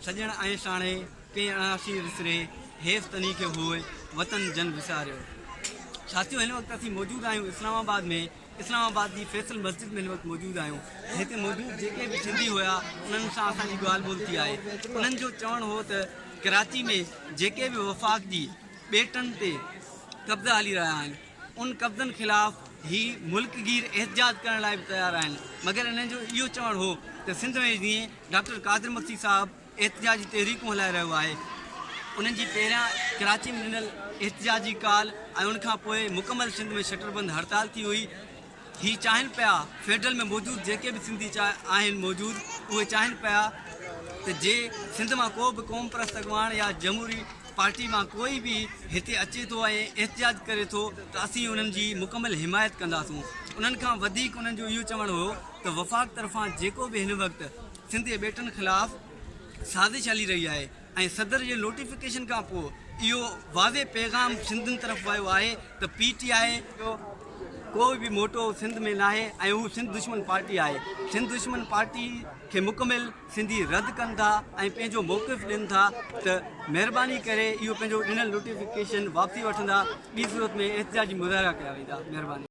سڄڻ ۽ ساڻي ڪئين اڻاسي وسري، حيف تني کي هوء وطن جن وساريو. ساٿيو هن وقت اسين موجود آهيون اسلام آباد ۾ اسلام آباد جي فيصل مسجد ۾ هن وقت موجود آهيون هتي موجود جيڪي به سنڌي هيا انهن سان اسان جي ڳالهه ٻولهه ٿي آهي انهن جو چوڻ هو ته ڪراچي ۾ جيڪي به وفاق جي ٻيٽن تي قبضا هلي رهيا آهن ان قبضن خلاف هي ملڪ گير احتجاج ڪرڻ لاء به تيار آهن مگر انهن جو اهو چوڻ هو ته سنڌ ۾ جيئن ڊاڪٽر قادر مگسي صاحب احتجاجي تحريڪون هلائي رهيو آهي انهن جي پهريان ڪراچي ۾ ڏنل احتجاجي ڪال ۽ ان کان پوء مڪمل سنڌ ۾ شٽر بند هڙتال ٿي هئي هي چاهين پيا فيڊرل ۾ موجود جيڪي به سنڌي آهن موجود اهي چاهين پيا ته جي سنڌ مان ڪو به قوم پرست اڳواڻ يا جمهوري پارٽي مان ڪوئي به هتي اچي ٿو ۽ احتجاج ڪري ٿو ته اسين انهن جي مڪمل حمايت ڪنداسون انهن کان وڌيڪ انهن جو اهو چوڻ هو ته وفاق طرفان جيڪو به هن وقت سنڌ جي ٻيٽن خلاف سازش هلي رهي آهي ۽ صدر جي نوٽيفڪيشن کان پوء اهو واضح پيغام سنڌين طرف ويو آهي ته پي ٽي آء جو ڪو به موٽو سنڌ ۾ ناهي ۽ هو سنڌ دشمن پارٽي آهي سنڌ دشمن پارٽي کي مڪمل سنڌي رد ڪن ٿا ۽ پنهنجو موقف ڏين ٿا ته مهرباني ڪري اهو پنهنجو ڏنل نوٽيفڪيشن واپسي وٺندا ٻي صورت ۾ احتجاجي مظاهرا ڪيا ويندا مهرباني.